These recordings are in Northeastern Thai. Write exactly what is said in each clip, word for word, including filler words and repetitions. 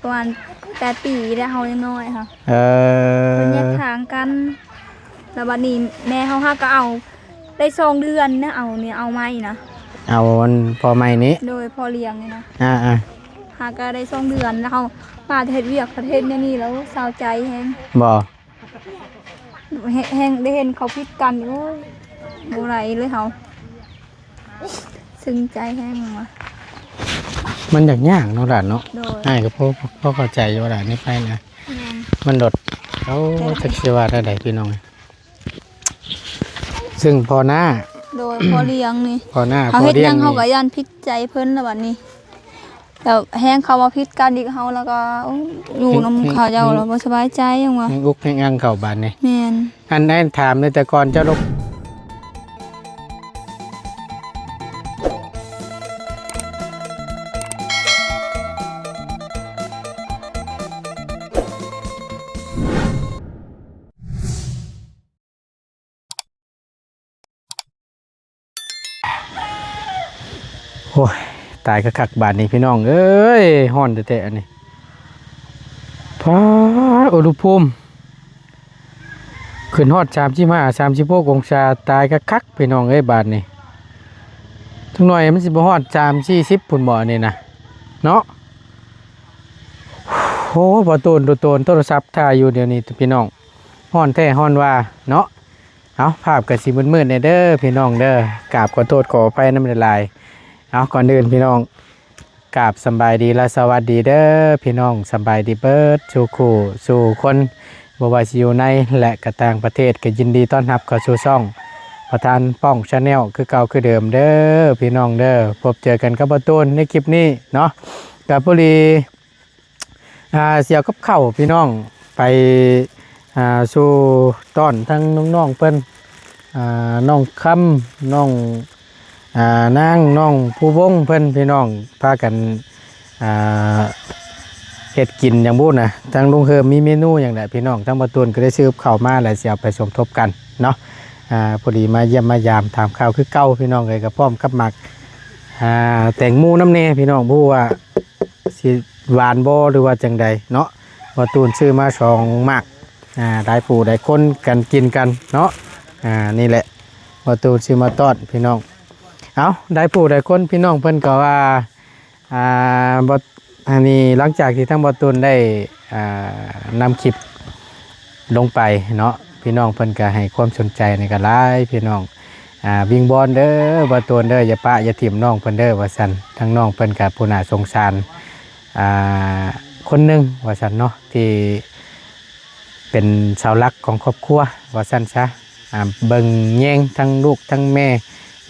ประมาณแปดปีแล้ว เฮายังน้อยค่ะ เออ เพิ่นแยกทางกัน แล้วบัดนี้แม่เฮาหาก็เอา ได้สองเดือนนะ เอาเนี่ย เอาใหม่นะ เอาอันพ่อใหม่นี้ โดยพ่อเลี้ยงนี่นะ อ่าๆ หาก็ได้สองเดือนแล้ว เฮามาเฮ็ดเวียกประเทศเนี่ยนี่แล้วเศร้าใจแฮง บ่ แฮ- แฮงได้เห็นเขาผิดกัน โอ้ย บ่ไหวเลยเฮา ซึ้งใจแฮงว่ะ มันอยากยากเนาะหลานเนาะ โดย อ้ายก็พอ พอเข้าใจอยู่ว่าหลานนี่ไปนะ แม่น มันโดด โอ้ แต่ จักสิว่าได้ใดพี่น้อง ซึ่งพ่อหน้า โดย พ่อเลี้ยงนี่ พ่อหน้า เฮาเฮ็ดหยัง พ่อเลี้ยงนี่ เฮาก็ย่านผิดใจเพิ่นแล้วบัดนี้ แล้วแฮงเขามาผิดกันอีก เฮาแล้วก็ โอ้ อยู่นำเขาเจ้าแล้วบ่สบายใจหยังวะ แฮงอุกแฮงอังเข้าบาดนี่ แม่น อันได้ถามเลย แต่ก่อนเจ้าลง โอ้ย ตายคักๆ บาดนี้พี่น้องเอ้ย ฮ้อนแท้ๆ อันนี้ ป๊าด อุณหภูมิ ขึ้นฮอดสามสิบห้า สามสิบหกองศา ตายคักๆ พี่น้องเอ้ย บาดนี้ จักหน่อยมันสิบ่ฮอดสามสี่สิบพุ้นบ่ อันนี้นะ เนาะ โอ้ บ่ตูน บ่ตูน โทรศัพท์ถ่ายอยู่เดี๋ยวนี้พี่น้อง ฮ้อนแท้ฮ้อนว่าเนาะ เอา ภาพก็สิมืดๆ แหน่เด้อพี่น้องเด้อ กราบขอโทษขออภัยนำหลายๆ เอา ก่อนอื่นพี่น้อง กราบสำบายดีและสวัสดีเด้อพี่น้อง สำบายดีเบิดสู่คู่สู่คน บ่ว่าสิอยู่ในและก็ต่างประเทศ ก็ยินดีต้อนรับเข้าสู่ช่องประธานป้อง Channel คือเก่าคือเดิมเด้อพี่น้องเด้อ พบเจอกันกับบ่ตูนในคลิปนี้เนาะ ก็พอดี อ่า สิเอากับข้าวพี่น้องไป อ่า สู่ต้อนทั้งน้องๆ เพิ่น อ่า น้องคำ น้อง อ่า นาง น้องภูวงศ์เพิ่นพี่น้อง พากัน อ่า เฮ็ดกินหยังบุนะ ทั้งลุงเฮิมมีเมนูหยังแหละพี่น้อง ทั้งบ่ตูนก็ได้ซื้อกับข้าวมาแล้วสิเอาไปสมทบกันเนาะ อ่า พอดีมาเยี่ยมมายามถามข่าวคือเก่าพี่น้องเอ้ย ก็พร้อมกับหมาก อ่า แตงโมนำแหน่พี่น้อง บ่ฮู้ว่า สิหวานบ่หรือว่าจั่งใดเนาะ บ่ตูนซื้อมาสองหมาก อ่า หลายผู้หลายคนกันกินกันเนาะ อ่า นี่แหละ บ่ตูนซื้อมาต้อนพี่น้อง เอ้า หลายผู้หลายคนพี่น้องเพิ่นก็ว่า อ่า บ่ อันนี้หลังจากที่ทางบ่ตูนได้ อ่า นำคลิปลงไปเนาะ พี่น้องเพิ่นก็ให้ความสนใจนี่ก็หลายพี่น้อง อ่า วิงวอนเด้อ บ่ตูนเด้อ อย่าปะอย่าถิ่มน้องเพิ่นเด้อ ว่าซั่น ทางน้องเพิ่นก็ผู้น่าสงสาร อ่า คนหนึ่งว่าซั่นเนาะ ที่เป็นเสาหลักของครอบครัวว่าซั่นซะ อ่า เบิ่งแยงทั้งลูกทั้งแม่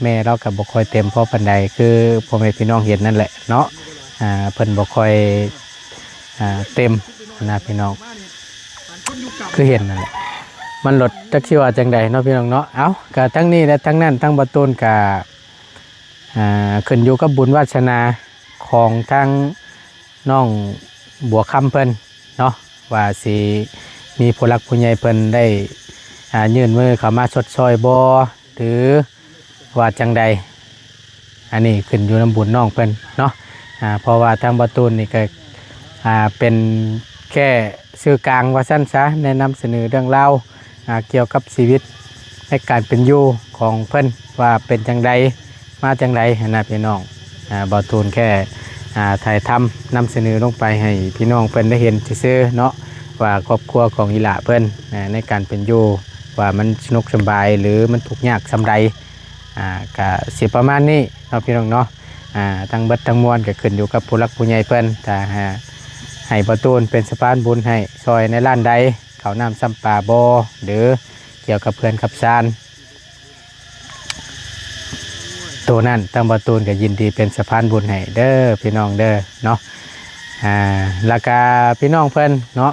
แม่เราก็บ่ค่อยเต็มพอปานใด คือพ่อแม่พี่น้องเห็นนั่นแหละเนาะ อ่า เพิ่นบ่ค่อย อ่า เต็มนะพี่น้อง คือเห็นนั่นแหละ มันหลดจักสิว่าจั่งใดเนาะพี่น้องเนาะ เอ้า ก็ทั้งนี้และทั้งนั้น ทั้งบ่ตูนก็ อ่า ขึ้นอยู่กับบุญวาสนาของทางน้องบัวคำเพิ่นเนาะ ว่าสิมีผู้หลักผู้ใหญ่เพิ่นได้ อ่า ยื่นมือเข้ามาชดช่อยบ่ หรือว่าจั่งใด อันนี้ขึ้นอยู่นำบุญน้องเพิ่นเนาะ อ่า เพราะว่าทางบ่ตูนนี่ก็ อ่า เป็นแค่สื่อกลางว่าซั่นซะ แนะนำเสนอเรื่องราว อ่า เกี่ยวกับชีวิตในการเป็นอยู่ของเพิ่น ว่าเป็นจั่งใด มาจั่งใดหั้นนะพี่น้อง อ่า บ่ตูนแค่ อ่า ถ่ายทำนำเสนอลงไปให้พี่น้องเพิ่นได้เห็นซื่อๆเนาะ ว่าครอบครัวของอีหล่าเพิ่น อ่า ในการเป็นอยู่ ว่ามันสนุกสบายหรือมันทุกข์ยากส่ำใด อ่า ก็สิประมาณนี้เนาะพี่น้องเนาะ อ่า ทั้งเบิดทั้งมวลก็ขึ้นอยู่กับผู้หลักผู้ใหญ่เพิ่น ถ้าหา ให้บ่ตูนเป็นสะพานบุญให้ ซอยในด้านใด ข้าวน้ำซ้ำปลาบ่ หรือเกี่ยวกับเฮือนกับซาน ตัวนั้นทางบ่ตูนก็ยินดีเป็นสะพานบุญให้เด้อพี่น้องเด้อเนาะ อ่า แล้วก็พี่น้องเพิ่นเนาะ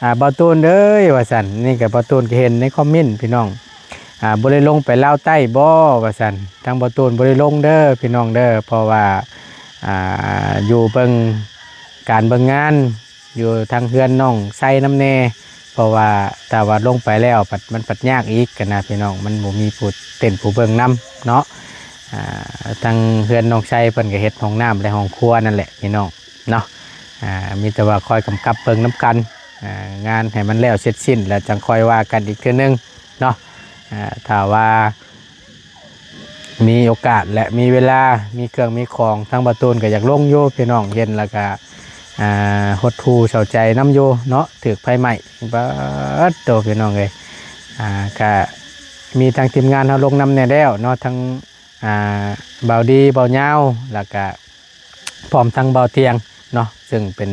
อ่า บ่ตูนเอ้ย ว่าซั่น นี่ก็บ่ตูนก็เห็นในคอมเมนต์พี่น้อง อ่า บ่ได้ลงไปลาวใต้บ่ ว่าซั่น ทางบ่ตูนบ่ได้ลงเด้อพี่น้องเด้อ เพราะว่า อ่า อยู่เบิ่งการเบิ่งงาน อยู่ทางเฮือนน้องไซนำแหน่ เพราะว่าถ้าว่าลงไปแล้วบัดมันบัดยากอีกหั้นนะพี่น้อง มันบ่มีผู้เต้นผู้เบิ่งนำเนาะ อ่า ทางเฮือนน้องไซเพิ่นก็เฮ็ดห้องน้ำและห้องครัวนั่นแหละพี่น้องเนาะ อ่า มีแต่ว่าคอยกำกับเบิ่งนำกัน อ่า งานให้มันแล้วเสร็จสิ้น แล้วจั่งค่อยว่ากันอีกเทื่อนึงเนาะ อ่า ถ้าว่ามีโอกาสและมีเวลา มีเครื่องมีของ ทางบ่าวตูนก็อยากลงอยู่ พี่น้องเห็นแล้วก็ อ่า หดหู่เศร้าใจนำอยู่เนาะ ถืกไฟไหม้ เบิดโตพี่น้องเอ้ย อ่า ก็มีทางทีมงานเฮาลงนำแน่แล้วเนาะ ทั้ง อ่า บ่าวดี บ่าวยาว แล้วก็พร้อมทั้งบ่าวเตียงเนาะ ซึ่งเป็น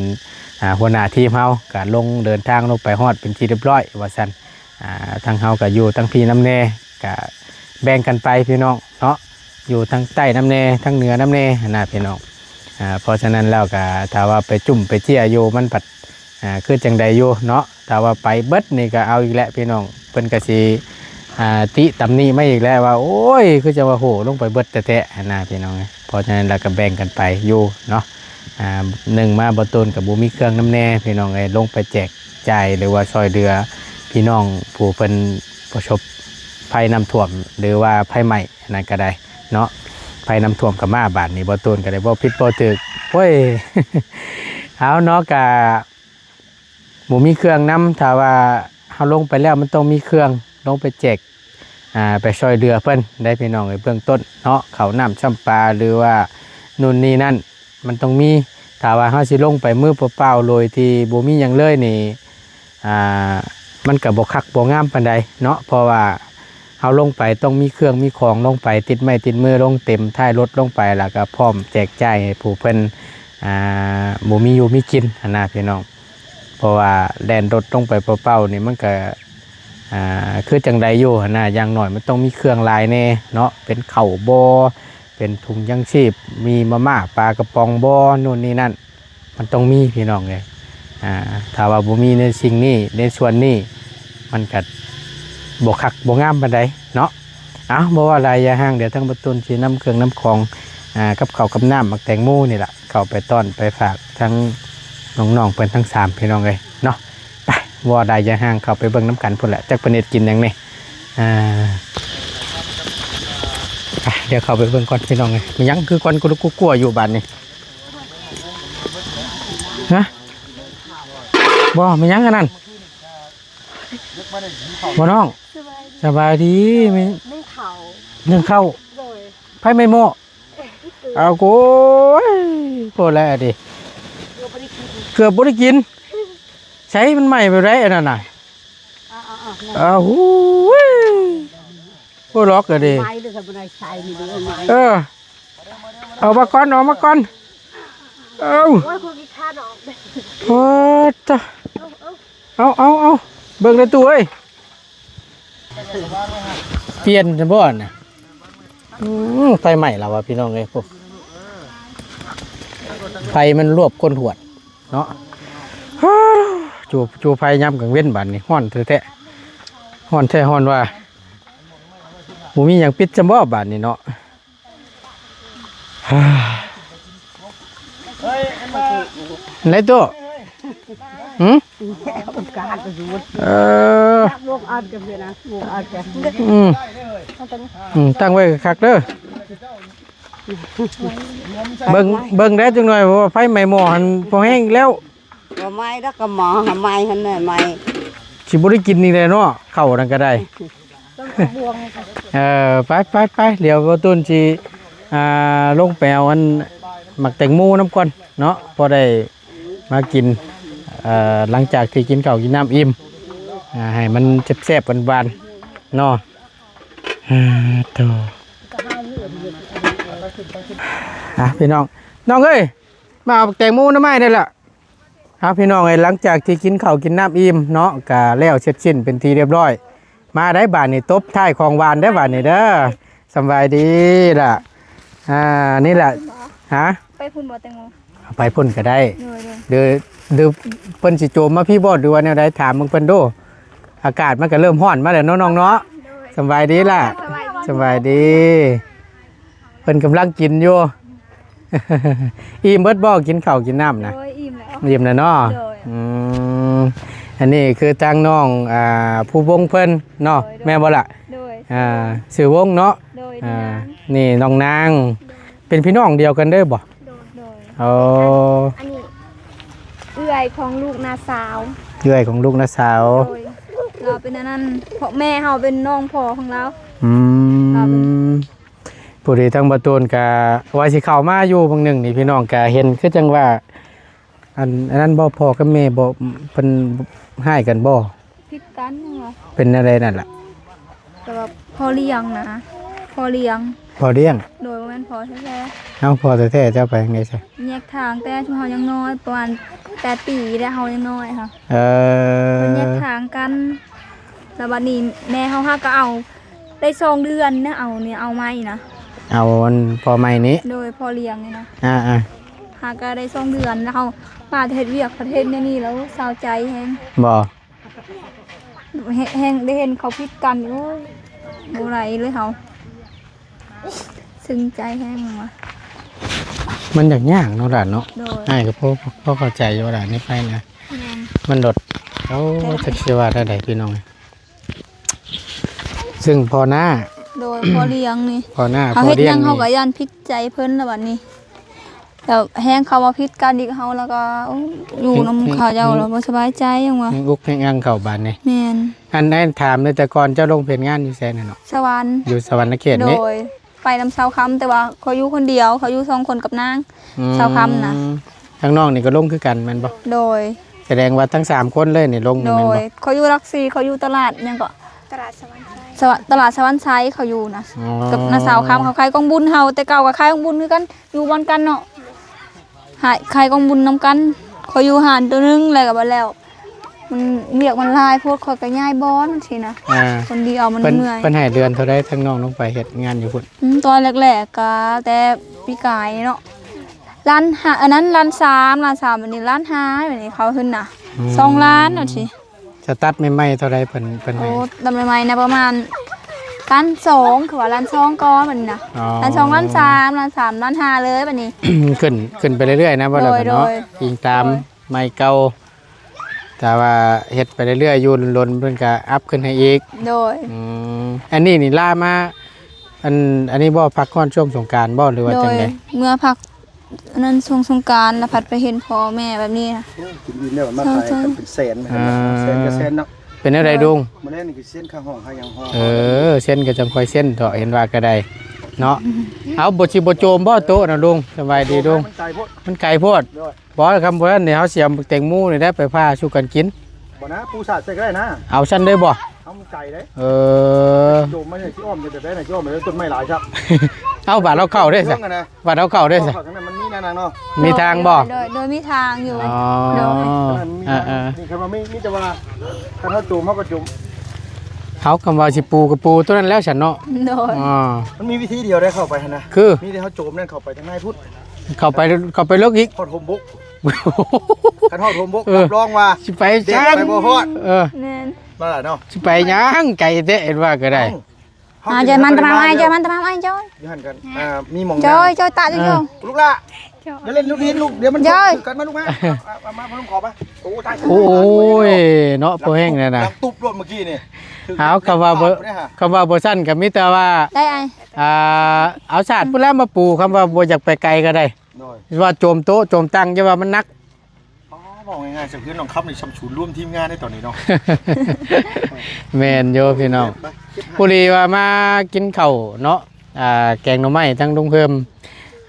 อ่า หัวหน้าทีมเฮา ก็ลงเดินทางลงไปฮอดเป็นที่เรียบร้อยว่าซั่น อ่า ทางเฮาก็อยู่ทางพี้นำแน่ ก็แบ่งกันไปพี่น้องเนาะ อยู่ทางใต้นำแน่ ทางเหนือนำแน่หั้นนะพี่น้อง อ่า เพราะฉะนั้นแล้วก็ถ้าว่าไปจุ่มไปเจี้ยอยู่มันผัด อ่า คือจั่งใดอยู่เนาะ ถ้าว่าไปเบิดนี่ก็เอาอีกแล้วพี่น้อง เพิ่นก็สิ อ่า ติตำหนิมาอีกแล้วว่า โอ้ย คือจั่งว่าโหลงไปเบิดแท้ๆหั้นนะพี่น้อง เพราะฉะนั้นแล้วก็แบ่งกันไปอยู่เนาะ อ่า หนึ่งมาบ่าวตูนก็บ่มีเครื่องนำแน่พี่น้องเอ้ย ลงไปแจกจ่ายหรือว่าซ่อยเหลือพี่น้องผู้เพิ่นประสบภัยน้ำท่วม หรือว่าไฟไหม้นั่นก็ได้เนาะ ไฟน้ำท่วมก็มาบาดนี้ บ่าวตูนก็ได้เว้าผิดเว้าถูก โอ้ย เอาเนาะ ก็บ่มีเครื่องนำ ถ้าว่าเฮาลงไปแล้วมันต้องมีเครื่อง ลงไปแจก อ่า ไปซ่อยเหลือเพิ่นได้พี่น้องเอ้ย เบื้องต้นเนาะ ข้าวน้ำซ้ำปลา หรือว่านู่นนี่นั่น มันต้องมี ถ้าว่าเฮาสิลงไปมือเปล่าๆ โดยที่บ่มีหยังเลยนี่ อ่า มันก็บ่คักบ่งามปานใดเนาะ เพราะว่าเฮาลงไปต้องมีเครื่องมีของลงไป ติดไม้ติดมือลงเต็มท้ายรถลงไป แล้วก็พร้อมแจกจ่ายให้ผู้เพิ่น อ่า บ่มีอยู่มีกินหั้นนะพี่น้อง เพราะว่าแล่นรถลงไปเปล่าๆ นี่มันก็ อ่า คือจั่งใดอยู่หั้นนะ อย่างน้อยมันต้องมีเครื่องหลายแน่เนาะ เป็นข้าวบ่ เป็นถุงยังชีพ มีมาม่าปลากระป๋องบ่ นู่นนี่นั่น มันต้องมีพี่น้องเอ้ย อ่า ถ้าว่าบ่มีในสิ่งนี้ ในส่วนนี้ มันก็บ่คักบ่งามปานใดเนาะ เอ้า บ่ว่าหลายอย่าห่าง เดี๋ยวทางบ่าวตูนสินำเครื่องนำของ อ่า กับข้าวกับน้ำ หมากแตงโมนี่ล่ะ เข้าไปต้อนไปฝากทั้งน้องๆ เพิ่นทั้งสามพี่น้องเอ้ยเนาะ ไป บ่ว่าหลายอย่าห่าง เข้าไปเบิ่งนำกันพุ้นแหละ จักเพิ่นเฮ็ดกินหยังแหน่ อ่า ไป เดี๋ยวเข้าไปเบิ่งก่อนพี่น้องเอ้ย มีหยังคือควันกุลุกกุ๊กกัวอยู่บาดนี้ ฮะ บ่ มีหยังอันนั้น บ่น้อง สบายดี สบายดี มี นึ่งข้าว นึ่งข้าว โดย ไฟไหม้หม้อ เอาโอ้ย โพดแล้วดิ เกือบบ่ได้กิน เกือบบ่ได้กิน ใช้มันไหม้แบบใดอันนั้นน่ะ เอาเอาเอา เอาโอ้ย โพดล็อกเลยดิ ไม้เด้อ ถ้าบ่ได้ใช้นี่เด้อ ไม้ เออ เอามาก่อน เอามาก่อน เอา โอ้ย คนขี้คร้านออก โอ้ตะ เอาเอาเอาเอา เบิ่งในตู้เอ้ย เปลี่ยนจังบ่น่ะ อืม ไฟไหม้แล้ววะพี่น้องเอ้ย พวก ไฟมันลวกก้นหวดเนาะ จู จูไฟยามกลางเว็นบาดนี้ ฮ้อนแท้ๆ ฮ้อนแท้ฮ้อนว่า บ่มีหยังปิดจังบ่บาดนี้เนาะ ไหนตู้ หืม โอกาสก็อยู่ เออ วงอัดกันเลยนะ วงอัดกัน อืม อืม ตั้งไว้คักเด้อ เบิ่ง เบิ่งได้จังหน่อย เพราะว่าไฟไหม้หม้อหั่นพอแห้งอีกแล้ว บ่ไหม้ดอก ก็หม้อหาไหม้หั่นน่ะ ไหม้ สิบ่ได้กินอีกแล้วเนาะ ข้าวนั่นก็ได้ ต้องเอาบ่วงค่ะ เออ ไปไปไป เดี๋ยวบ่าวตูนสิ อ่า ลงไปเอาอันหมากแตงโมนำก่อนเนาะ พอได้มากิน เอ่อ หลังจากที่กินข้าวกินน้ำอิ่ม อ่า ให้มันแซ่บๆ หวานๆ เนาะ อ่า โถ่ อ่ะ พี่น้อง น้องเอ้ย มาเอาหมากแตงโมนำอ้ายได้ละ ครับพี่น้องเอ้ย หลังจากที่กินข้าวกินน้ำอิ่มเนาะ ก็แล้วเสร็จสิ้นเป็นที่เรียบร้อย มาได้บาดนี้ ตบท้ายของหวานได้บาดนี้เด้อ สำบายดีล่ะ อ่า นี่แหละ ฮะ ไปพุ้นบ่แตงโม เอาไปพุ้นก็ได้ โดย โดย หรือ หรือเพิ่นสิโจมมาพี้บ่ หรือว่าแนวใด ถามเบิ่งเพิ่นดู อากาศมันก็เริ่มฮ้อนมาแล้วเนาะน้องเนาะ โดย สำบายดีล่ะ สำบายดี สำบายดี เพิ่นกำลังกินอยู่ อิ่มเบิดบ่ กินข้าวกินน้ำนะ โดย อิ่มแล้ว อิ่มแล้วเนาะ โดย อืม อันนี้คือทางน้อง อ่า ผู้วงเพิ่นเนาะ โดย โดย แม่นบ่ล่ะ โดย อ่า ชื่อวงเนาะ โดย อ่า นาง นี่น้องนาง โดย เป็นพี่น้องเดียวกันเด้อบ่ โดย โดย อ๋อ อันนี้ ของลูกน้าสาว เอื้อยของลูกน้าสาว โดย ลาวเป็นอันนั้น เพราะแม่เฮาเป็นน้องพ่อของลาว อืม ลาวเป็น ผู้ดีทั้งบ่ตูนกะว่าสิเข้ามาอยู่บางหนึ่งนี่พี่น้องกะเห็นคือจังว่า อัน อันนั้นบ่ พ่อกับแม่บ่ เพิ่นฮ้ายกันบ่ ผิดกันนั่นล่ะ เป็นอะไรนั่นล่ะ แต่ว่าพ่อเลี้ยงนะ พ่อเลี้ยง พ่อเลี้ยง โดยบ่แม่นพ่อแท้ๆ เอ้า พ่อแท้ๆ เจ้าไปจั่งใดซะ แยกทางแต่ชุมเฮายังน้อย ประมาณแปดปีแล้ว เฮายังน้อยค่ะ เออ เพิ่นแยกทางกัน แล้วบัดนี้แม่เฮาหาก็เอา ได้สองเดือนนะ เอาเนี่ย เอาใหม่นะ เอาอันพ่อใหม่นี้ โดยพ่อเลี้ยงนี่นะ อ่าๆ หาก็ได้สองเดือน แล้วเฮามาเฮ็ดเวียกประเทศนี่นี่ แล้วเศร้าใจแฮง บ่ แฮง แฮงได้เห็นเขาผิดกัน โอ้ย บ่ไหวเลยเฮา ซึ้งใจแฮงว่ะ มันอยากยากเนาะหลานเนาะ โดย อ้ายก็พอ พอเข้าใจอยู่หลานนี่ไปนะ แม่น มันโดด โอ้ แต่ จักสิว่าได้ใดพี่น้อง ซึ่งพ่อหน้า โดย พ่อเลี้ยงนี่ พ่อหน้า เฮาเฮ็ดหยัง พ่อเลี้ยงนี่ เฮาก็ย่านผิดใจเพิ่นแล้วบัดนี้ แล้วแฮงเขามาผิดกันอีก เฮาแล้วก็ โอ้ อยู่นำเขาเจ้าแล้วบ่สบายใจหยังวะ แฮงอุกแฮงอังเข้าบาดนี้ แม่น อันนั้นถามเลย แต่ก่อนเจ้าลงเฮ็ดงานอยู่ไสน่ะเนาะ สวรรค์ อยู่สวรรณเขตนี่ โดย ไปนำเช้าค่ำ แต่ว่าเขาอยู่คนเดียว เขาอยู่สองคนกับนาง อืม เช้าค่ำนะ ทางน้องนี่ก็ลงคือกันแม่นบ่ โดย แสดงว่าทั้งสามคนเลยนี่ลง โด แม่นบ่ ย เขาอยู่หลักสี่ เขาอยู่ตลาดหยังก็ ตลาดสวรรค์ชัย สวะ ตลาดสวรรค์ชัยเขาอยู่นะ อ๋อ กับน้าสาวคำเขาขายของบุญเฮา แต่เก่าก็ขายของบุญคือกัน อยู่บ่อนกันเนาะ ขาย ขายของบุญนำกัน เขาอยู่ห้านตัวหนึ่งแล้วก็บ่แล้ว มันเวียกมันหลายโพด ข้อยก็ย้ายบ่อนจั่งซี้นะ อ่า คนเดียวมัน เพิ่น เมื่อย เพิ่นให้เดือนเท่าใดทางน้องลงไปเฮ็ดงานอยู่พุ้น อืม ตอนแรกๆ ก็แต่ปีกายเนาะ ล้านห้า อันนั้นล้านสาม ล้านสาม บัดนี้ล้านห้า บัดนี้เขาขึ้นนะ อืม สองล้านจั่งซี้ สตาร์ทใหม่ๆ เท่าใดเพิ่น เพิ่นให้ โอ้ ตอนใหม่ๆ นะ ประมาณล้านสอง คือว่าล้านสองก่อนบัดนี้นะ อ๋อ ล้านสอง ล้านสาม ล้านสาม ล้านห้า เลยบัดนี้ ขึ้น ขึ้นไปเรื่อยๆ นะ ว่าแล้วกันเนาะ โดย โดย อิงตาม โดย ไม้เก่า แต่ว่าเฮ็ดไปเรื่อยๆ อยู่ล้นๆ เพิ่นก็อัพขึ้นให้อีก โดย อืม อันนี้นี่ลามา อัน อันนี้บ่ พักร้อนช่วงสงกรานต์บ่ หรือว่าจั่งใด โดย เมื่อพักอันนั้นช่วงสงกรานต์ แล้วพัดไปเห็นพ่อแม่แบบนี้นะ โอ้ย กินอิ่มแล้วมาขายกันเป็นแสนนะ อ่า แสนก็แสนเนาะ เป็นอะไรดุง มื้อแรกนี่คือเซ็นค่าห้องค่าหยังห้อง เออ เซ็นก็จั่งค่อยเซ็นเถาะ เห็นว่าก็ได้เนาะ เอา บ่สิบ่โจมบ่โต๊ะนะลุง สบายดีลุง มันไกลโพด มันไกลโพด โดย บ่ คำบ่นั้นนี่เฮาสิเอาแตงโมนี่แหละไปผ่าสู่กันกิน บ่นะ ปูสาดใส่ก็ได้นะ เอาซั่นได้บ่ เอามันไกลเด้ เออ โจมมันเนี่ยสิอ้อมจะแบบใดน่ะ สิอ้อมแบบต้นไม้หลายครับ เอาบาดเอาเข้าได้ซะ เรื่องอะนะ บาดเอาเข้าได้ซะ เข้าข้างนั้นมันมีแนวนั้นเนาะ มีทางบ่ โดย โดย โดยมีทางอยู่ อ๋อ โดย มันมี อ่า ทาง อ่า นี่คือว่ามี มีแต่ว่าถ้าเฮาโจมเฮาก็โจม เอาคำว่าสิปูก็ปูตัวนั้นแล้วซั่นเนาะ โดย อ๋อ มันมีวิธีเดียวได้เข้าไปหั่นนะ คือ มีแต่เฮาโจมนั่นเข้าไปทางในพุ้น เข้าไป เข้าไปลึกอีก ฮอดโฮมบก คันฮอดโฮมบก เออ รับรองว่า สิไป เด็ก จั่ง ไปบ่ฮอด เออ แม่น นั่นแหละเนาะ สิไปหยังไกลแท้ เห็นว่าก็ได้ เอ้า อ่า เฮา เจอมันตะมาม เฮา อ้าย เจอมันตะมาม อ้าย จอย อยู่หั่นกัน อ่า มีหม่อง จอย จอย ตะ เออ จอย ลูกหละ อย่าเล่นลูกหินลูก เดี๋ยวมัน จอย กัดมาลูกมา เอา เอา เอามา ผมขอไป โอ้ ตาย โอ้ย เนาะ พอแห้งแล้วนะ ดังตุ๊บโลดเมื่อกี้นี่ เอา คำว่าบ่ ได้ฮะ คำว่าบ่ซั่นก็มีแต่ว่า ได้อ้าย อ่า เอาสาดพุ้นแล้วมาปู คำว่าบ่อยากไปไกลก็ได้ โดย ว่าโจมโต๊ะโจมตังอย่าว่ามันหนัก อ๋อ บอกง่ายๆ สะเพื่อนน้องคำนี่ซ้ำศูนย์ร่วมทีมงานได้ตอนนี้เนาะ แม่นอยู่พี่น้อง ไป ผู้ดีว่ามากินข้าวเนาะ อ่า แกงหน่อไม้ทั้งลุงเพิ่ม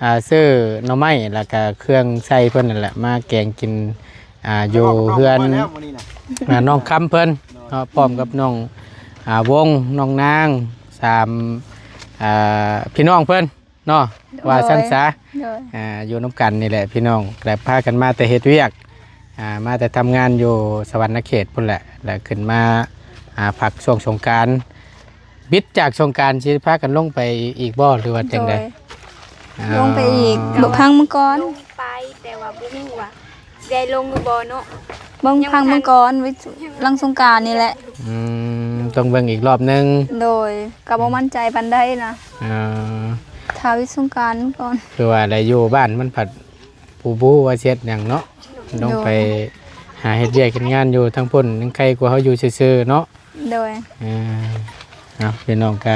อ่า ซื้อหน่อไม้แล้วก็เครื่องใส่เพิ่นนั่นแหละ มาแกงกิน อ่า อยู่เฮือน มาแล้วมื้อนี้นะ อ่า น้องคำเพิ่นเนาะ พร้อมกับน้อง อ่า วง น้องนาง สาม อ่า พี่น้องเพิ่น เนาะ โดย ว่าซั่นซะ โดย อ่า อยู่นำกันนี่แหละพี่น้อง และพากันมาแต่เฮ็ดเวียก อ่า มาแต่ทำงานอยู่สวรรณเขตพุ้นแหละ แล้วขึ้นมา อ่า พักช่วงสงกรานต์ บิดจากสงกรานต์สิพากันลงไปอีกบ่ หรือว่าจั่งใด โดย อ่า ลงไปอีก บ่ พังมังกร ลงไป แต่ว่าบ่ฮู้ว่า ได้ลงหรือบ่เนาะ เบิ่ง ยังบ่ทัน พังมังกร วิทย์ หลังสงกรานต์นี่แหละ อืม ต้องเบิ่งอีกรอบหนึ่ง โดย ก็บ่มั่นใจปานใดนะ อ่า ถ้าวิทย์สงกรานต์ก่อน คือว่าได้อยู่บ้านมันผัดผู้บ่ฮู้ว่าสิเฮ็ดหยังเนาะ ต้องไป โดย หาเฮ็ดเวียกเฮ็ดงานอยู่ทางพุ้น ยังไกลกว่าเฮาอยู่ซื่อๆ เนาะ โดย อ่า เอา พี่น้องก็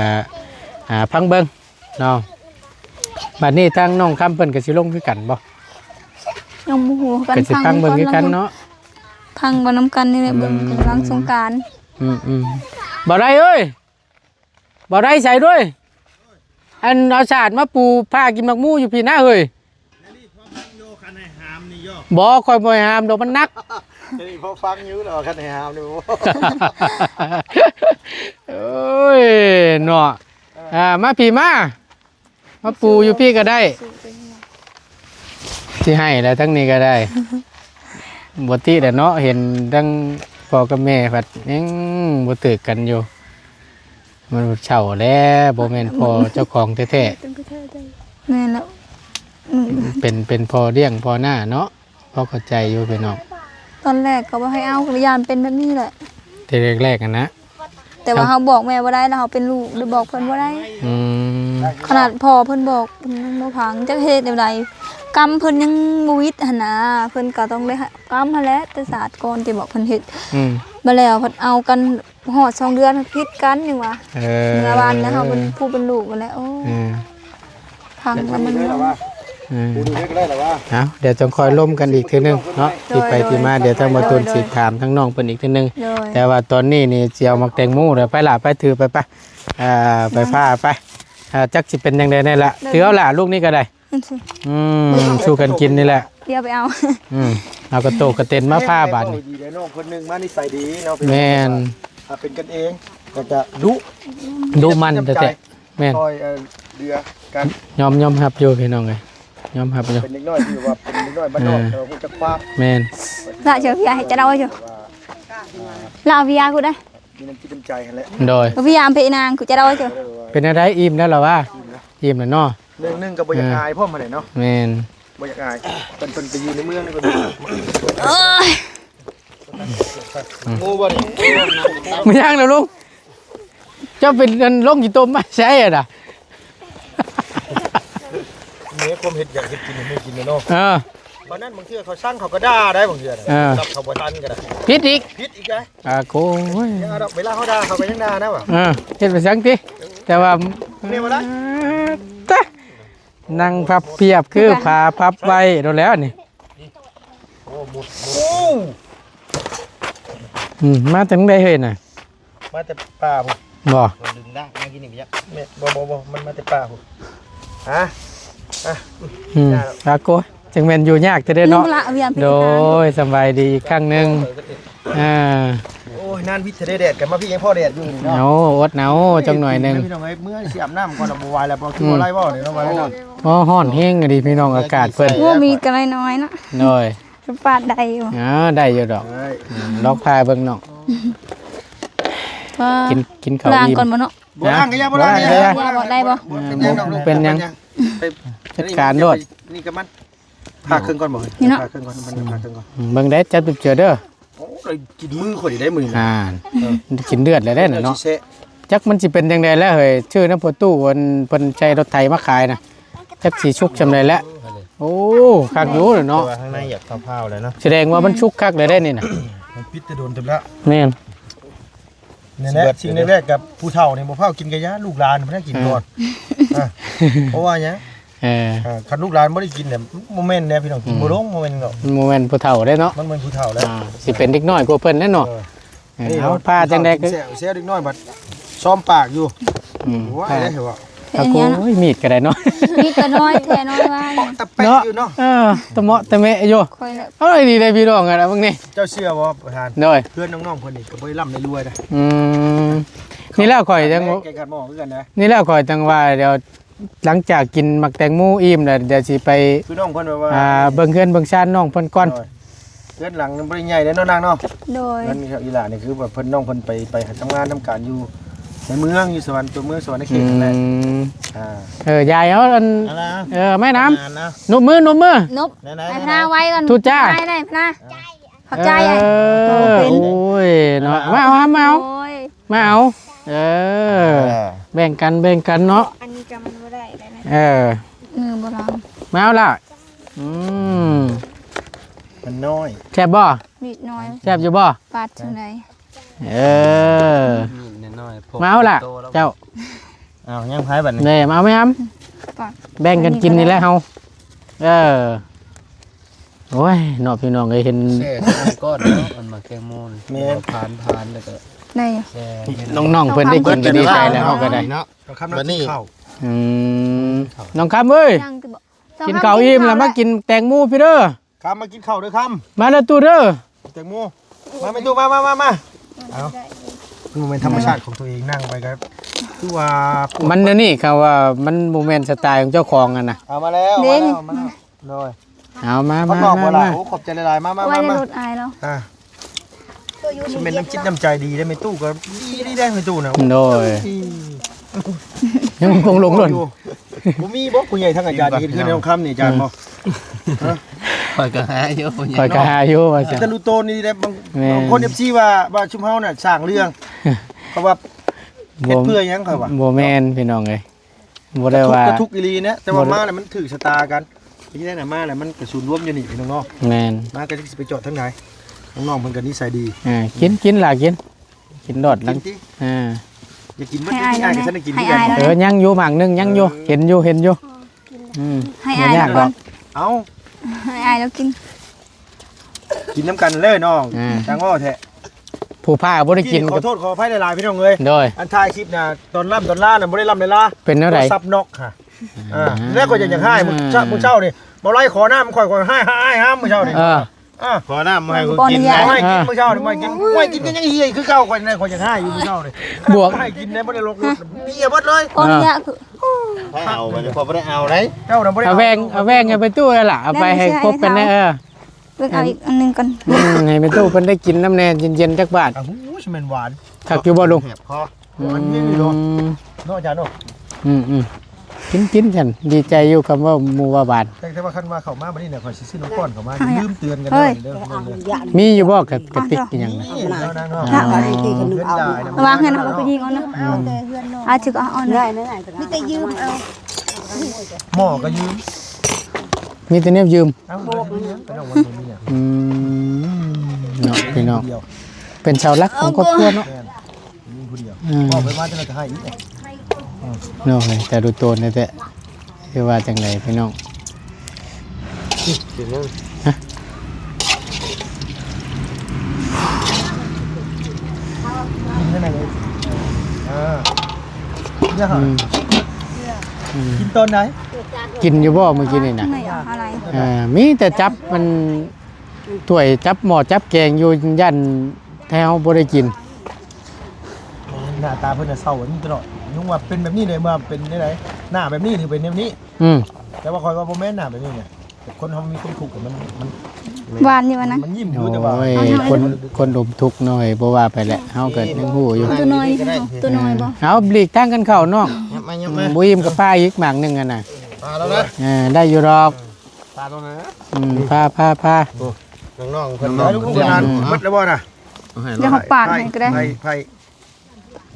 อ่า ฟังเบิ่ง เนาะ บัดนี้ทางน้องคำเพิ่นก็สิลงคือกันบ่ ยังบ่ฮู้กัน ก็สิฟังเบิ่งคือกันเนาะ พังบ่นำกันนี่แหละ เบิ่ง อืม กำลังสงกรานต์ อืม อืม บ่ได้เอ้ย บ่ได้ใส่ด้วย อันเอาสาดมาปูผ้ากินหมากหมู่อยู่พี้นะเฮ้ย บ่ ข่อยบ่ให้หามดอก มันหนัก จะได้พอฟังอยู่ดอก คันให้หามนี่ โอ้ย เนาะ อ่า มาพี้มา มาปูอยู่พี้ก็ได้ สิให้แล้วทั้งนี้ก็ได้ บ่ติแหละเนาะ เห็นทั้งพ่อกับแม่พัดยังบ่ถืกกันอยู่ มันเฒ่าแล้ว บ่แม่นพ่อเจ้าของแท้ๆ แม่นแล้ว เป็น เป็นพ่อเลี้ยงพ่อหน้าเนาะ พอเข้าใจอยู่พี่น้อง ตอนแรกก็บ่ให้เอา ก็ย่านเป็นแบบนี้แหละ แต่แรกๆ อะนะ แต่ว่า ครับ เฮาบอกแม่บ่ได้ แล้วเฮาเป็นลูก ได้บอกเพิ่นบ่ได้ อืม ขนาดพ่อเพิ่นบอก เพิ่นยังบ่ฟัง จักเฮ็ดแนวใด กรรมเพิ่นยังบ่วิดหั้นนะ เพิ่นก็ต้องได้กรรมหั้นแหละ แต่ชาติก่อนที่บอกเพิ่นเฮ็ด อืม บ่แล้วเพิ่นเอากัน ฮอดสองเดือนผิดกันยังวะ เออ เมื่อวานนะเฮาเป็นผู้เป็นลูกกันแหละ โอ้ เออ พังแล้วมัน เออ ปูดูเล็กก็ได้หรอวะ เอา เดี๋ยวจังค่อยลมกันอีกเทื่อนึงเนาะ โดย ที่ไปที่มา โดย เดี๋ยวทางบ่าวตูนสิถามทางน้องเพิ่นอีกเทื่อนึง โดย แต่ว่าตอนนี้นี่สิเอาหมากแตงโม เดี๋ยวไปล่ะ ไปถือไป ไป อ่า ไปพาไป อ่า จักสิเป็นจั่งใด๋แน่ละ โดย ถือเอาล่ะ ลูกนี้ก็ได้ อืม สู้กันกินนี่แหละ เดี๋ยวไปเอา อืม เอากระโตกกระเต็นมาพาบาดนี้ ดีเด้อน้องคนหนึ่งมานิสัยดีเนาะ แม่น อ่า เป็นกันเอง แล้วก็ดุ ดุมันแท้ๆ แม่น คอย เอ่อ เดือกัน ยอม ยอมรับอยู่พี่น้องเอ้ย ยอมรับอยู่ เป็นเด็กน้อยที่ว่าเป็นเด็กน้อยบ้านนอก เออ แต่ว่าฮู้จักความ แม่น ละเชียวพี่ใหญ่จะเล่าอยู่ ว่า ละเอาพี่ยากูได้ มีน้ำจิตน้ำใจหั่นแหละ โดย พี่ยามเพนางกูจะเล่าอยู่ เป็นอะไร อิ่มแล้วเหรอวะ อิ่มแล้วเนาะ เรื่องหนึ่งก็บ่อยากอายพร้อมหั่นแหละเนาะ แม่น บ่อยากอาย เพิ่น เพิ่นไปอยู่ในเมืองนี่ก็ดี เอ้ย โอ้ บ่นี่ ไม่ย่างแล้วลุง เจ้าเป็นอันลงกี่ต้มมาใช่อะนะ เนี่ยความเฮ็ดอยากเฮ็ดกินให้หมู่กินเนาะ เออ ตอนนั้นบางเทื่อเขาสั่งเขาก็ด่าได้บางเทื่อนะ เออ รับเขาบ่ทันก็ได้ ผิดอีก ผิดอีกได้ อ่า โอ้ย ยังเอาดอก เวลาเขาด่าเขาก็ยังด่านะว่ะ เออ เฮ็ดไปซังติ แต่ว่า เนี่ยบ่ได้ ตะ นั่งพับเพียบคือผ้าพับไว้โดนแล้วนี่ โอ้ หมด หมด โอ้ อืม มาแต่เมืองใดเฮ้ยน่ะ มาแต่ป่าพุ้น บ่ โดนดึงได้เมื่อกี้นี่ไปยัก แม่น บ่ บ่ บ่ มันมาแต่ป่าพุ้น ฮะ อ่ะ อืม อย่าหรอก อาโก จังแม่นอยู่ยากแท้เด้เนาะ ลุงละเวียนไป โดย สำบายดีอีกครั้งหนึ่ง เออ อ่า โอ้ย นานวิทย์จะได้แดดกันมาพี่ยังพ่อแดดอยู่นี่เนาะ เอา อดเอาจังหน่อยหนึ่ง พี่น้องเอ้ย เมื่อสิอาบน้ำก่อนละ บ่ไหวแล้ว บ่คือบ่ไหวบ่เนี่ยเนาะ บ่ไหวเนาะ โอ้ ฮ้อนแฮงอะดีพี่น้อง อากาศเพิ่น โอ้ มีดก็น้อยๆเนาะ โดย ปาดได้อยู่ อ่า ได้อยู่ดอก ได้ อืม ลองพาเบิ่งน้อง ก็ กิน กินข้าว ล้าง อิ่ม ก่อนบ่เนาะ บ่ล้างก็อย่า บ่ล้างก็อย่า บ่ล้างก็อย่า บ่ได้บ่ บ่เป็นหยังดอก เออ บ่เป็นหยัง ไป จัดการโลด นี่กับมัน ผ่าครึ่งก่อนบ่ นี่เนาะ ผ่าครึ่งก่อน มันผ่าครึ่งก่อน อืม เบิ่งได้ จับจุบเจือเด้อ โอ้ย กินมือข่อยได้มื้อนี้ อ่า เออ กินเลือดแล้วได้น่ะเนาะ เลือดสิแซะ จักมันสิเป็นจังใดแล้วเฮ้ย ชื่อนำพ่อตู้อันเพิ่นใช้รถไถมาขายนะ จักสิสุกส่ำใดแล้ว โอ้ คักอยู่เนาะ แต่ว่าข้างในอยากเผาๆแล้วเนาะ แสดงว่ามันสุกคักเลยได้นี่น่ะ มันปิดแต่โดนเต็มแล้ว แม่น นี่แหละ สิ่งแรกๆกับผู้เฒ่านี่บ่เผากินกะยา ลูกหลานมันได้กินก่อน เออ อ่ะ เพราะว่าหยัง เออ อ่า คันลูกหลานบ่ได้กินเนี่ย บ่แม่นแน่พี่น้อง กินบ่ลง อืม บ่แม่นดอก มันบ่แม่นผู้เฒ่าเด้เนาะ มันบ่แม่นผู้เฒ่าแล้ว อ่า สิเป็นเด็กน้อยกว่าเพิ่นแน่เนาะ เออ เออ นี่ เอา เนาะ ผ้าจังใด๋ก็ ผู้เฒ่ากินแซ่บ แซ่บเด็กน้อยบัดซ้อมปากอยู่ อืม ว่าได้เหรอ เป็นหยังเนาะ โอ้ย มีดก็ได้เนาะ มีดก็น้อยแท้น้อยว่า เปาะตะแปะอยู่เนาะ เนาะ เออ ตะเมาะตะแมะอยู่ ข่อยละ เอาไอ้นี่ได้พี่น้องอะนะมึงนี่ เจ้าเชื่อบ่ประธาน โดย เพื่อนน้องๆเพิ่นนี่ก็บ่ได้ร่ำได้รวยนะ อืม นี่แล้วข่อยจัง แกงขัดหม้อคือกันนะ นี่แล้วข่อยจังว่าเดี๋ยว หลังจากกินหมากแตงโมอิ่มแล้ว เดี๋ยวสิไป คือน้องเพิ่นแบบว่า อ่า เบิ่งเฮือนเบิ่งซานน้องเพิ่นก่อน โดย เฮือนหลังนั้นบ่ได้ใหญ่เด้เนาะนางเนาะ โดย เฮือนอีหล่านี่คือแบบเพิ่นน้องเพิ่นไป ไปทำงานทำการอยู่ในเมือง อยู่สวรรค์ตัวเมืองสวรรค์เขตนั่นแหละ อืม อ่า เออ ยายเอาอัน เอาละ เออ แม่น้ำ อ่านะ นบมือ นบมือ นบ ไหนๆๆ ให้พนาไว้ก่อน ทุจ้า ได้ๆพนา ขอบใจ เออ เป็น โอ้ย เนาะ มาเอา มาเอา โอ้ย มาเอา เออ เออ แบ่งกัน แบ่งกันเนาะ อันนี้ก็มันบ่ได้แล้วนะ เออ มือบ่ลอง มาเอาล่ะ อืม มันน้อย แซ่บบ่ มีดน้อย แซ่บอยู่บ่ ปาดอยู่ไหน เออ มีดน้อยๆ พก มาเอาล่ะ โตแล้ว เจ้า เอายังไผบัดนี้ แหน่ มาเอาไหมครับ ปาด แบ่งกันกินนี่แหละเฮา เออ โอ้ย เนาะพี่น้องเอ้ย เห็น แช่สามก้อนเนาะ มันมาแกงโมน แม่น ผ่านผ่านแล้วก็ ได้อยู่ แช่ น้องๆเพิ่นได้กินก็ดีใจแล้ว เฮาก็ได้ เนาะ เอาคำ บัดนี้ กินข้าว อืม น้องคำเอ้ย ยังคือบ่ กินข้าวอิ่มแล้วมากินแตงโมพี่เด้อ คำมากินข้าวเด้อคำ มาแล้วตู้เด้อ แตงโม มาแม่ตู้ มา มา มา มา เอา มันเป็นธรรมชาติของตัวเอง นั่งไปก็คือว่าปวด มันอันนี้เขาว่ามันบ่แม่นสไตล์ของเจ้าของอะนะ เอามาแล้ว เด้ มาแล้ว มาแล้ว โดย เอามา ข้างนอก มา บ่ล่ะ มา โอ้ ขอบใจหลายๆ มา มา ไว้ มา ใน มารถอายแล้ว อ่า มันเป็นน้ำจิตน้ำใจดีได้ไหมตู้ ก็ดี ดีได้ไหมตู้นะ โดย อืม ยังคงหลงหล่น อยู่ บ่มีบ่ผู้ใหญ่ทั้งอาจารย์ เห็นเพื่อนในห้องค่ำนี่อาจารย์บ่ ฮะ ข้อยก็หาอยู่ผู้ใหญ่ ข้อยก็หาอยู่ว่าซั่น แต่ลูกโตนี่ได้บาง แม่น บางคน เอฟซี ว่า ว่าชุมเฮาน่ะสร้างเรื่อง เขาว่า บ่ เฮ็ดเพื่อหยังเขาว่า บ่แม่นพี่น้องเอ้ย บ่ได้ว่า กระทุกข์ กระทุกข์อีหลีนะ แต่ว่า บ่ได้ มาแล้วมันถือชะตากัน ที่ได้น่ะมาแล้วมันกระสุนรวมอยู่นี่พี่น้องเนาะ แม่น มาก็สิไปจอดทางไหน น้องๆเพิ่นก็นิสัยดี อ่า กิน กินล่ะ กิน กินโลด กินติ อ่า อย่ากินเบิด ให้อาย ที่อ้าย แล้ว ก็ นะ ฉันได้กิน ให้ คือกัน อาย แล้ว เออ นะ ยังอยู่หมากหนึ่ง ยังอยู่ เออ เห็นอยู่ เห็นอยู่ อืม ให้ บ่ อาย ยาก แล้ว ดอก ก่อน เอ้า ให้อายแล้วกิน กินน้ำกันเลยน้อง อ่า จังว่าแท้ ผู้พาบ่ได้กิน ขอโทษขออภัยหลายๆพี่น้องเอ้ย โดย อันถ่ายคลิปน่ะ ตอนล่ำตอนล่าน่ะบ่ได้ล่ำได้ลา เป็นแนวใด โทรศัพท์น็อกค่ะ อ่า อ่า แล้วก็อยากจะให้มื้อเช้า มื้อเช้านี่ บ่ไล่ขอน้ำข่อย ข่อยให้ ให้ ให้ห้ามมื้อเช้านี่ เออ อ่า ขอน้ำมาให้กูกินนะ ขอให้กินมื้อเช้านี่ บ่ให้กิน บ่ให้กินก็ยังเฮียคือเก่า ข่อยนะ ข่อยอยากให้อยู่มื้อเช้านี่ บวก บ่ให้กินได้ บ่ได้ลกรถ เบียร์เบิดเลย ขออนุญาตคือ ให้เอาไปเลย ข่อยบ่ได้เอาได้ เจ้าน่ะบ่ได้ เอาแว่ง เอาแว่งให้ไปตู้นั่นล่ะ เอาไปให้ครบกันแน่ เออ เบิ่งเอาอีกอันหนึ่งก่อน อืม ให้แม่ตู้เพิ่นได้กินน้ำแน่ เย็นๆ จักบาท อ้าว หูย แม่นหวาน คักอยู่บ่ลุง แหบคอ อืม หวานเย็นอยู่เนาะ เนาะอาจารย์เนาะ อืม อืม กิน กินซั่น ดีใจอยู่คำว่าหมู่ว่าหวาน แต่ แต่ว่าคันว่าเข้ามาบัดนี้เนี่ย ข่อยสิซื้อน้ำก้อนเข้ามา อ่ะ ลืมเตือนกัน เฮ้ย เด้อ เด้อ เด้อ มีอยู่บ่กับกระติกอิหยังนะ นี่แล้วนะเนาะ อ่า เพื่อนได้นะ วางเงินเอาไปยิงเอานะ อืม อาจจะก็เอาเอานะ ได้ ได้ ได้ มีแต่ยืมเอา หม้อก็ยืม มีแต่แนวยืม เอ้า บ่ได้ยืม ก็ต้องว่าบ่มีหยัง อืม เนาะพี่น้อง เดียว เป็นเสาหลักของครอบครัวเนาะ แม่น มีผู้เดียว อืม พ่อไปมาจะได้ให้อีก เนาะ แต่ดูโตนนี่แท้ คือว่าจังไดพี่น้อง ฮะ กินได้ไหนเลย อ่า เนี่ยค่ะ อืม อืม กินตอนไหน กินอยู่บ่เมื่อกี้นี่นะ ไม่เอาอะไร เออ มีแต่จับมัน ถ้วยจับหม้อจับแกงอยู่ ย่านแถวบ่ได้กิน หน้าตาเพิ่นน่ะเศร้าอันนี้ตลอด ยังว่าเป็นแบบนี้เลย มาเป็นได้ได หน้าแบบนี้ถือเป็นแบบนี้ อืม แต่ว่าข่อยว่าบ่แม่นหน้าแบบนี้เนี่ย แต่คนเฮามีความทุกข์อะ มัน มัน หวานอยู่อันนั้น มันยิ้มอยู่ แต่ว่า โอ้ย คน คนอมทุกข์เนาะ บ่ว่าไปแหละ เฮาก็ยังฮู้อยู่ ตัวน้อย ตัวน้อยบ่ เอาหลีกทางกันเข้าเนาะ ยับมา ยับมา อืม บ่อิ่มก็ปาอีกหมากหนึ่งอะนะ ปาแล้วนะ เออ ได้อยู่ดอก ปาตรงไหนนะ อืม ปา ปา ปา โอ้ น้องๆเพิ่น น้องๆ ลูกหลาน อืม หมดแล้วบ่น่ะ เอาให้ เดี๋ยวเขาปาดให้ก็ได้ ไผ ไผ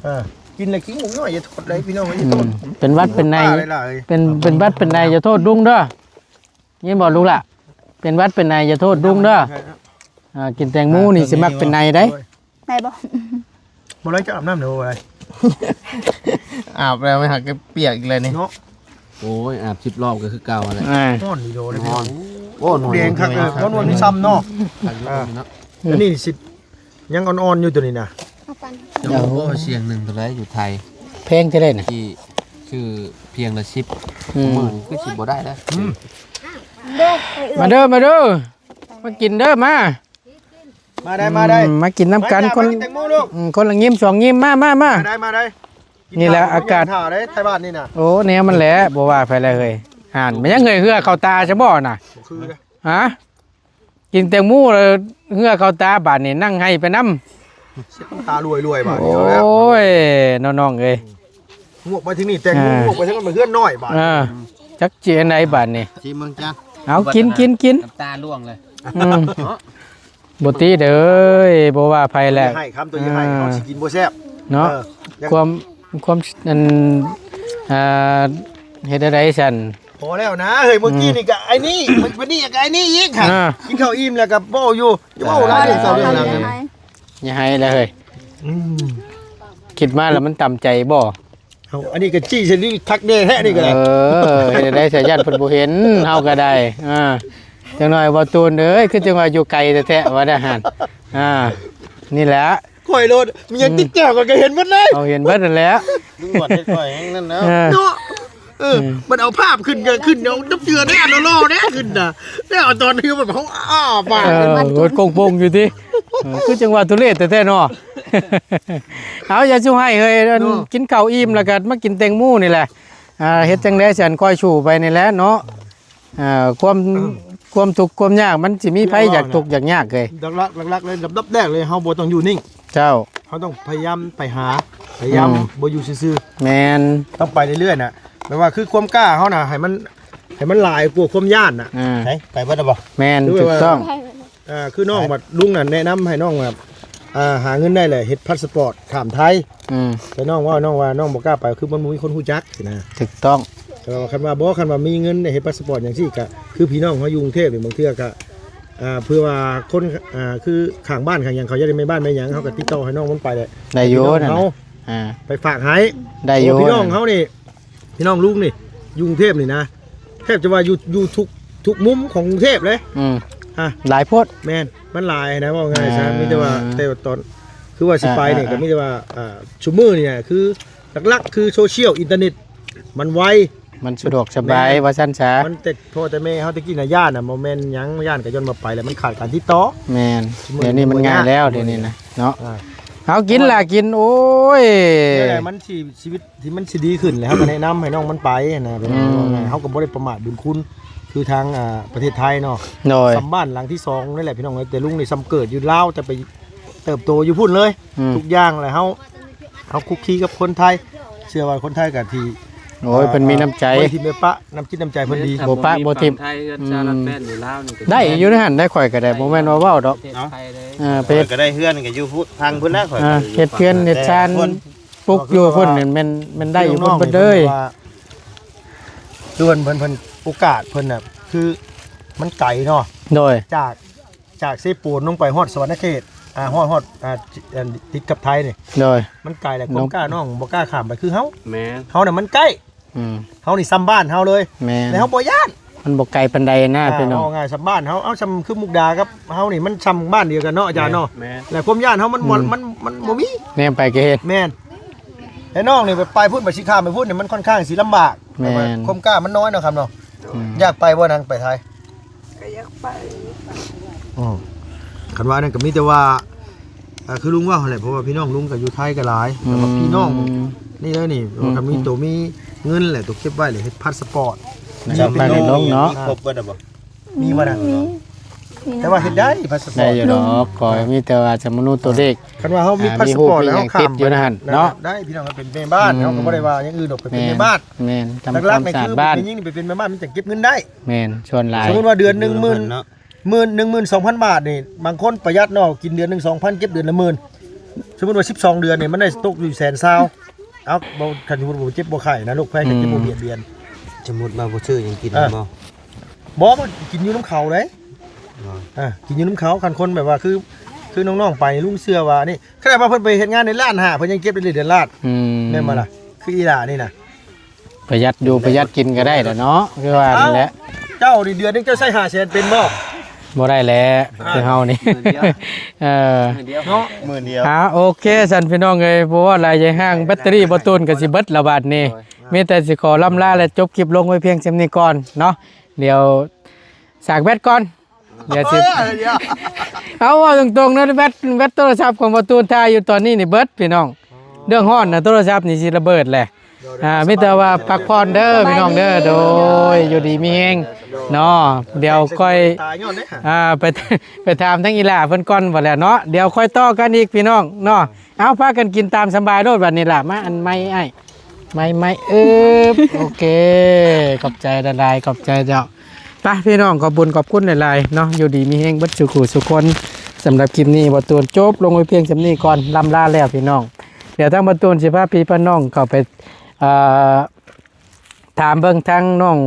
เออ กินแล้วขี้หมูน้อยอย่าโทษเลยพี่น้อง อย่าโทษ อืม เป็นหวัดเป็นไอ ปาดหลายๆ เป็น เป็นหวัดเป็นไออย่าโทษลุงเด้อ ยินบ่ลุงล่ะ เป็นหวัดเป็นไออย่าโทษลุงเด้อ อ่า กินแตงโมนี่สิมักเป็นไอได้ ได้บ่ บ่ได้จะอาบน้ำเด้อบ่ได้ อาบแล้วไม่หักก็เปียกอีกเลยนี่ เนาะ โอ้ย อาบสิบรอบก็คือเก่าแหละ อ่า ฮ้อนดีโดเลยพี่น้อง ฮ้อน โอ้ หน่วย แดงคักเลย ฮ้อนๆ นี่ซ้ำเนาะ คักอยู่เนาะ อันนี้สิ ยังอ่อนๆอยู่ตัวนี้นะ เอาปั่น เจ้าบ่เสียงหนึ่งตัวไรอยู่ไทย แพงเท่าใดน่ะ ที่ชื่อเพียงละสิบ อืม มื้อนี้คือสิบ่ได้แล้ว อืม มาเด้อ มาเด้อ มากินเด้อ มา มาได้ มาได้ อืม มากินน้ำกัน มา คน มากินแตงโมลูก อืม คนละงิ้มสองงิ้ม มา มา มา มาได้ มาได้ นี่แหละอากาศ ถ่าได้ไทยบ้านนี่นะ โอ้ แนวมันแหละ บ่ว่าไปแล้วเฮ้ย ห่าน มันยังเงยเหือเข้าตาซะบ่น่ะ คือนะ ฮะ กินแตงโมแล้วเหือเข้าตาบาดนี่นั่งไห้ไปนำ เสียน้ำตาลวยๆบาดนี่เอาแล้ว โอ้ย น้องๆเอ้ย งวกไปที่นี่แตงโม อ่า งวกไปทางนั้นมันเฮือนน้อยบาด อ่า จักสิอันใดบาดนี่ ที่เมืองจันทน์ เอา กิน กิน กิน น้ำตาร่วงเลย อืม บ่ติเด้อ บ่ว่าไผแหละ อย่าให้คำตัวอย่าให้ อ่า เขาสิกินบ่แซ่บ เนาะ เออ ความ ความ อัน อ่า เฮ็ดจั่งใดซั่น พอแล้วนะ เฮ้ย เมื่อกี้ อืม นี่ก็ไอ้นี่ วันนี้ก็ไอ้นี่อีกค่ะ อ่า กินข้าวอิ่มแล้วก็เว้าอยู่ อย่าเว้าหลายเรื่องเศร้าเรื่องหลังนะ อย่าให้แล้วเฮ้ย อืม คิดมาแล้วมันตำใจบ่ เอา อันนี้ก็จี้ใส่นี่คักแน่แท้นี่ก็ได้ เออ เฮ็ดจั่งใดสายันเพิ่นบ่เห็น เฮาก็ได้ อ่า จังหน่อยบ่ตูนเอ้ย คือจังว่าอยู่ไกลแท้ๆ ว่าได้หั่น อ่า นี่แหละ ข่อยโลด มีหยังติดแจ่วก็เห็นหมดเลย เอาเห็นเบิดนั่นแหละ ลุงหนวดเฮ็ดข่อยแฮงนั่นนะ เออ เนาะ เออ อืม มันเอาภาพขึ้นก็ขึ้น เอาน้ำเกลือได้อันโลๆได้ขึ้นน่ะ ได้เอาตอนที่แบบเขาอ้าปาก เออ รถโป่งๆอยู่ติ เออ คือจังหวะทุเรศแท้ๆเนาะ เอาอย่าสู้ให้เฮ้ย อัน เนาะ กินข้าวอิ่มแล้วก็มากินแตงโมนี่แหละ อ่า เฮ็ดจังได๋ฉันค่อยชูไปนี่แหละเนาะ อ่า ความ ความทุกข์ความยากมันสิมีไผอยากทุกข์อยากยากเอ้ย หลักๆ หลักๆ เลย ลำดับแรกเลย เฮาบ่ต้องอยู่นิ่ง เจ้า เฮาต้องพยายามไปหา พยายาม อืม บ่อยู่ซื่อๆ แม่น ต้องไปเรื่อยๆ น่ะ แปลว่าคือความกล้าเฮาน่ะ ให้มัน ให้มันหลายกว่าความย้านน่ะ อ่า ไป ไปเบิดแล้วบ่ แม่น คือแบบว่า ถูกต้อง อ่า คือน้อง ไป บัดลุงน่ะแนะนำให้น้องแบบ อ่า หาเงินได้แหละ เฮ็ดพาสปอร์ตข้ามไทย อืม แต่น้องว่า น้องว่าน้องบ่กล้าไป คือมันบ่มีคนรู้จักสินะ ถูกต้อง แต่ว่าคันว่าบ่ คันว่ามีเงินได้เฮ็ดพาสปอร์ตจังซี่ก็ คือพี่น้องเฮาอยู่กรุงเทพฯนี่ บางเทื่อก็ อ่า เพื่อว่าคน อ่า คือข้างบ้านข้างหยังเขาอยากได้แม่บ้านแม่หยัง เฮาก็ติดต่อให้น้องมันไปแหละ ได้อยู่ พี่น้องเฮา นั่นน่ะ อ่า ไปฝากให้ ได้อยู่ เพราะว่าพี่น้องเฮานี่ พี่น้องลุงนี่ อยู่กรุงเทพฯนี่นะ แทบจะว่าอยู่ อยู่ทุก ทุกมุมของกรุงเทพฯเลย อืม อ่ะ หลายโพด แม่น มันหลายนะ เว้าง่ายซะ อ่า มีแต่ว่า แต่ว่าตอน คือว่าสิไปเนี่ย อ่า ก็มีแต่ว่า อ่า ซุมื้อนี่นะ คือหลักๆ คือโซเชียล อินเทอร์เน็ต มันไว มันสะดวกสบาย แม่น ว่าซั่นซะ มันแต่พ่อแต่แม่เฮาแต่กี้น่ะย้านน่ะ บ่แม่นหยัง ย้านก็ย้อนบ่ไปแล้ว มันขาดการติดต่อ แม่น ซุมื้อ เดี๋ยวนี้มันง่ายแล้ว เดี๋ยวนี้นะ เนาะ อ่า เอากินล่ะกิน โอ้ย เนี่ยแหละมันสิ ชีวิตที่มันสิดีขึ้นแล้ว เฮาก็แนะนำให้น้องมันไปนะ อืม เฮาก็บ่ได้ประมาทบุญคุณ คือทาง อ่า ประเทศไทยเนาะ โดย ซ่ำบ้านหลังที่สองนี่แหละพี่น้องเอ้ย แต่ลุงนี่ซ่ำเกิดอยู่ลาว แต่ไปเติบโตอยู่พุ้นเลย อืม ทุกอย่างแหละ เฮา เฮาคุกคีกับคนไทย เชื่อว่าคนไทยก็ที่ โอ้ย เพิ่นมีน้ำใจ บ่ได้ถิ่มไปปะ น้ำจิตน้ำใจเพิ่นดี บ่ปะบ่ถิ่ม ไทยเฮือนชาติรัฐแป้นอยู่ลาวนี่ก็ ได้อยู่ในหั่น ได้ข่อยก็ได้ บ่แม่นว่าเว้าดอก ประเทศไทยเลย เออ ไป ข่อยก็ได้เฮือนก็อยู่พุ้น ทางพุ้นนะ ข่อย อ่า ก็อยู่ เฮ็ดเฮือน ฝั่ง เฮ็ดซาน แต่คน ปลูกอยู่พุ้นนี่แม่น แม่นได้อยู่พุ้นเบิดเลย คือเพิ่น เพิ่น เพิ่น โอกาสเพิ่นน่ะ คือมันไกลเนาะ โดย จาก จากเซโปนลงไปฮอดสะหวันนะเขต อ่า ฮอด ฮอด อ่า อันติดกับไทยนี่ โดย มันไกลแหละ คนกล้าน้องบ่กล้าข้ามไปคือเฮา แม่น เฮาน่ะมันใกล้ อืม เฮานี่ซ่ำบ้านเฮาเลย แม่น แล้วเฮาบ่ย้าน มันบ่ไกลปานใดนะ อ่า พี่น้อง เว้าง่ายซ่ำบ้านเฮา เอาซ่ำคือมุกดากับเฮานี่มันซ่ำบ้านเดียวกันเนาะอาจารย์เนาะ แม่น แล้วความย้านเฮามันบ่ อืม มัน มันบ่มี แนมไปก็เห็น แม่น แล้วน้องนี่ไป ไปพุ้น ไปสิข้ามไปพุ้นนี่มันค่อนข้างสิลำบาก แม่น ความกล้ามันน้อยเนาะครับเนาะ อืม อยากไปบ่นางไปไทย ก็อยากไป อืม คันว่านั่นก็มีแต่ว่า อ่า คือลุงว่าหั่นแหละ เพราะว่าพี่น้องลุงก็อยู่ไทยก็หลาย แต่ว่าพี่น้อง อืม นี่เด้อนี่ อืม คันมีตัวมีเงินแหละ ตัวเก็บไว้เลย เฮ็ดพาสปอร์ต นะ มี จำได้ เป็น ลงเนาะ มีครบเบิดแล้วบ่ มีบ่นะ มี มีนะ แต่ว่าเฮ็ดได้พาสปอร์ต ได้อยู่ดอก ขอให้มีแต่ว่าสมมุติตัวเลข คันว่าเฮามี อ่า พาสปอร์ต มีรูป แล้วเฮาข้าม มีหยังติดอยู่ในหั่นเนาะ ได้ พี่น้องก็เป็นแม่บ้าน อืม เฮาก็บ่ได้ว่าอย่างอื่นดอก ไปเป็น แม่น แม่บ้าน แม่น ทำ หลักๆ ความสะอาดบ้าน นี่คือเป็นยิ่งไปเป็นแม่บ้านมันจะเก็บเงินได้ แม่น ส่วนหลาย สมมุติว่าเดือนหนึ่งหมื่น เนาะ หมื่น หนึ่งหมื่นสองพันบาทนี่ บางคนประหยัดเนาะ กินเดือนหนึ่งสองพัน เก็บเดือนละหมื่น สมมุติว่าสิบสองเดือนนี่มันได้ตกอยู่แสนซาว เอ้า บ่ คันสมมุติบ่เจ็บบ่ไข้นะ โรคภัยไข้เจ็บ อืม บ่เบียดเบียน สมมุติว่าบ่ซื้อหยังกิน เออ บ่ บ่ มันกินอยู่นำเขาเด้ อ๋อ อ่ะ กินอยู่นำเขา คันคนแบบว่าคือ คือน้องๆ ไป ลุงเชื่อว่านี่ ขนาดว่าเพิ่นไปเฮ็ดงานในล้านห้า เพิ่นยังเก็บได้เดือนล้าน อืม แม่นบ่ล่ะ คืออีหล่านี่นะ ประหยัดอยู่ประหยัดกินก็ได้แหละเนาะ คือว่านั่นแหละ เอ้า เจ้านี่เดือนหนึ่งเจ้าใช้ห้าแสนเป็นบ่ บ่ได้แหละ อ่า คือเฮานี่ หมื่นเดียว เออ หมื่นเดียว เนาะ หมื่นเดียว อ่า โอเค ซั่นพี่น้องเอ้ย เพราะว่าหลายใหญ่ห้างแบตเตอรี่บ่ตูนก็สิเบิดละบาดนี้ โดย มีแต่สิขอล่ำลาและจบคลิปลงไว้เพียงส่ำนี้ก่อนเนาะ เดี๋ยวสากแบตก่อน อย่าสิ เออ เดี๋ยว เอาเว้าตรงๆนะ แบต แบตโทรศัพท์ของบ่ตูนถ่ายอยู่ตอนนี้นี่เบิดพี่น้อง เรื่องฮ้อนนะ โทรศัพท์นี่สิระเบิดแหละ อ่า มีแต่ว่าพักผ่อนเด้อพี่น้องเด้อ โดย อยู่ดีมีแฮงเนาะ เดี๋ยวค่อย ตายย้อนเด้อ อ่า ไป ไปถามทั้งอีหล่าเพิ่นก่อนบ่แล้วเนาะ เดี๋ยวค่อยต่อกันอีกพี่น้องเนาะ เอาพากันกินตามสบายโลดบัดนี้ล่ะ มาอันไม้อ้าย ไม้ ไม้ เอิบ โอเค ขอบใจหลายๆ ขอบใจเจ้า ไปพี่น้อง ขอบบุญขอบคุณหลายๆ เนาะ อยู่ดีมีแฮงเบิดสู่คู่สู่คน สำหรับคลิปนี้บ่ตูนจบลงไว้เพียงส่ำนี้ก่อน ล่ำลาแล้วพี่น้อง เดี๋ยวทางบ่ตูนสิพาพี่พาน้องเข้าไป เอ่อ ถามเบิ่งทางน้อง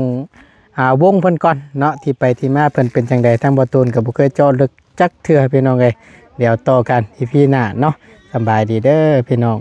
อ่า วงเพิ่นก่อนเนาะ ที่ไปที่มาเพิ่นเป็นจั่งใด ทางบ่ตูนก็บ่เคยเจาะลึกจักเทื่อพี่น้องเอ้ย เดี๋ยวต่อกัน อีพี หน้าเนาะ สำบายดีเด้อพี่น้อง